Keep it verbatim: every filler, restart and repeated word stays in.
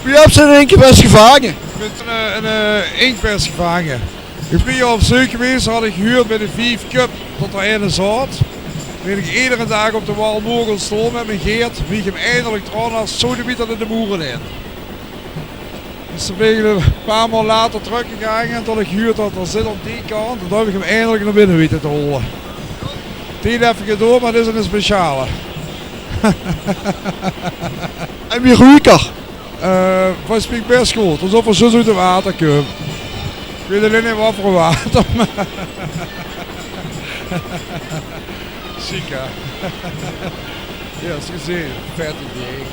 Wie höbs se 'nen inktpers gevange? Ich höb 'n, eh, 'n, eh, inktpers gevange. Ich bön hie op zeuk gewaes, had ich gehuurd bie de Vief Köp det d'r eine zaot. Bön ich eder daag op de Walmoer gaon staon mit mien geert, wie ich 'm eindelik draon had, sodemieter in de moere in. Dus dan bön ich 'n paar maol later trökgegange en toen ich gehuurd had, d'r zit aan die kant, en toen höb ich 'm eindelik nao binne weite te haole. 't Haet effe gedoord, mer 't is 'ne speciale. En wie ruuk 'r? Eh, volges mich bès good, alsof 'r zjus oet 't water kump. Ich weit allein neet wat veur water, mer ziek, hè? Jao, is gezeen. Vet idee.